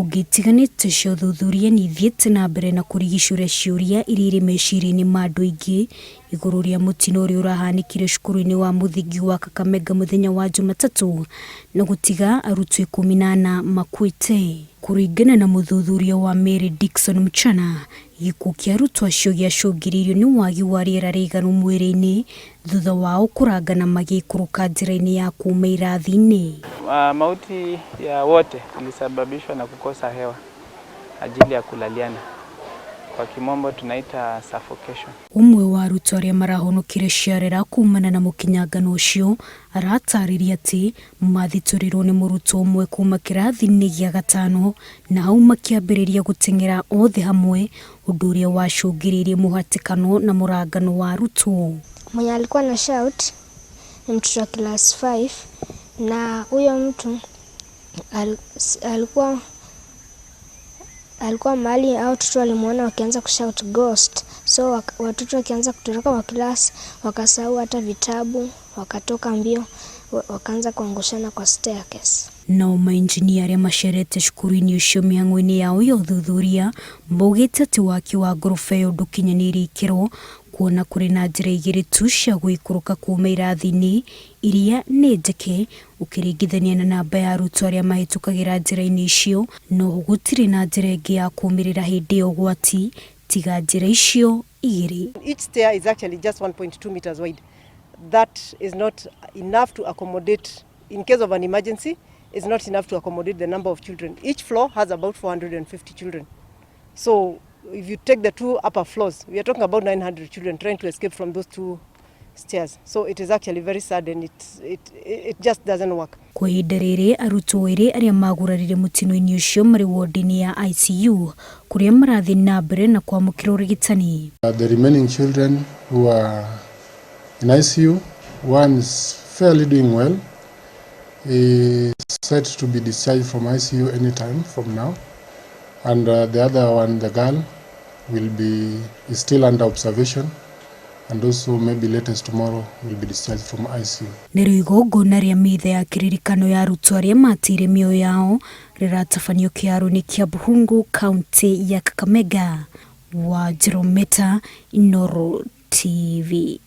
Honge itiganĩte cia ũthuthuria nĩ ithiĩte na mbere na kũrigicũra ciũria iria irĩ meciria-inĩ ma andũ aingĩ igũrũ rĩa mũtino ũrĩa ũrahanĩkire cukuru-inĩ wa mũthingi wa Kakamega mũthenya wa Jumatatũ na gũtiga arutwo 14 makuĩte. Kũringana na mũthuthuria wa mĩĩrĩ Dickson Mchana, gĩkuũ kĩa arutwo acio gĩacũngĩrĩirio nĩ wagi wa rĩera rĩiganu mwĩrĩ-inĩ thutha wao kũrangana magĩikũrũka njĩra-inĩ ya kuuma irathi-inĩ. Mauti ya wote ilisababishwa na kukosa hewa ajili ya kulaliana, kwa kimombo tunaita suffocation. Ũmwe wa arutwo arĩa marahonokire ciarera kumana na mũkinyangano ũcio aratarĩria atĩ mathitũrirwo nĩ mũrutwo ũmwe kuma kĩrathi-inĩ gĩa gatano na hau makĩambĩrĩria gũteng'era othe hamwe ũndũ ũrĩa wacũngĩrĩirie mũhatĩkano na mũrangano wa arutwo. Mwenye alikuwa na shout ni mtoto wa class 5 na huyo mtu alikuwa mahali hao watoto walimuona wakianza kushout ghost, so watoto wakianza kutoroka kwa class wakasahau hata vitabu, wakatoka mbio, wakaanza kuangushana kwa staircase. Nao mainjinia arĩa macerete cukuru-inĩ ũcio mĩhang'o-inĩ yao ya ũthuthuria maugĩte atĩ waki wa ngoroba ĩyo ndũkinyanĩirie ikĩro kuona kũrĩ na njĩra igĩrĩ tu cia gũikũrũka kuma irathi-inĩ iria nĩ njeke ũkĩringithania na namba ya arutwo arĩa mahĩtũkagĩra njĩra-inĩ icio, no gũtirĩ na njĩra ĩngĩ ya kumĩrĩra hĩndĩ ya ũgwati tiga njĩra icio igĩrĩ. Each stair is actually just 1.2 meters wide. That is not enough to accommodate, in case of an emergency, is not enough to accommodate the number of children. Each floor has about 450 children. So if you take the two upper floors, we are talking about 900 children trying to escape from those two stairs. So it is actually very sad and it just doesn't work. Kwa ihinda rĩrĩ arutwo erĩ arĩa magurarire mũtino-inĩ ũcio marĩ wodi-inĩ ya ICU kũrĩa marathiĩ na mbere na kwamũkĩra ũrigitani. The remaining children who are in ICU, one is fairly doing well. He is set to be discharged from ICU anytime from now. And the other one, the girl, is still under observation and also maybe latest tomorrow will be discharged from ICU. Nĩrĩo igongona rĩa mitha ya kĩririkano ya arutwo arĩa mateire mĩoyo yao rĩratabanio kĩharo-inĩ kĩa Buhungu kaunti ya Kakamega. Wanjĩrũ Meta, Inooro TV.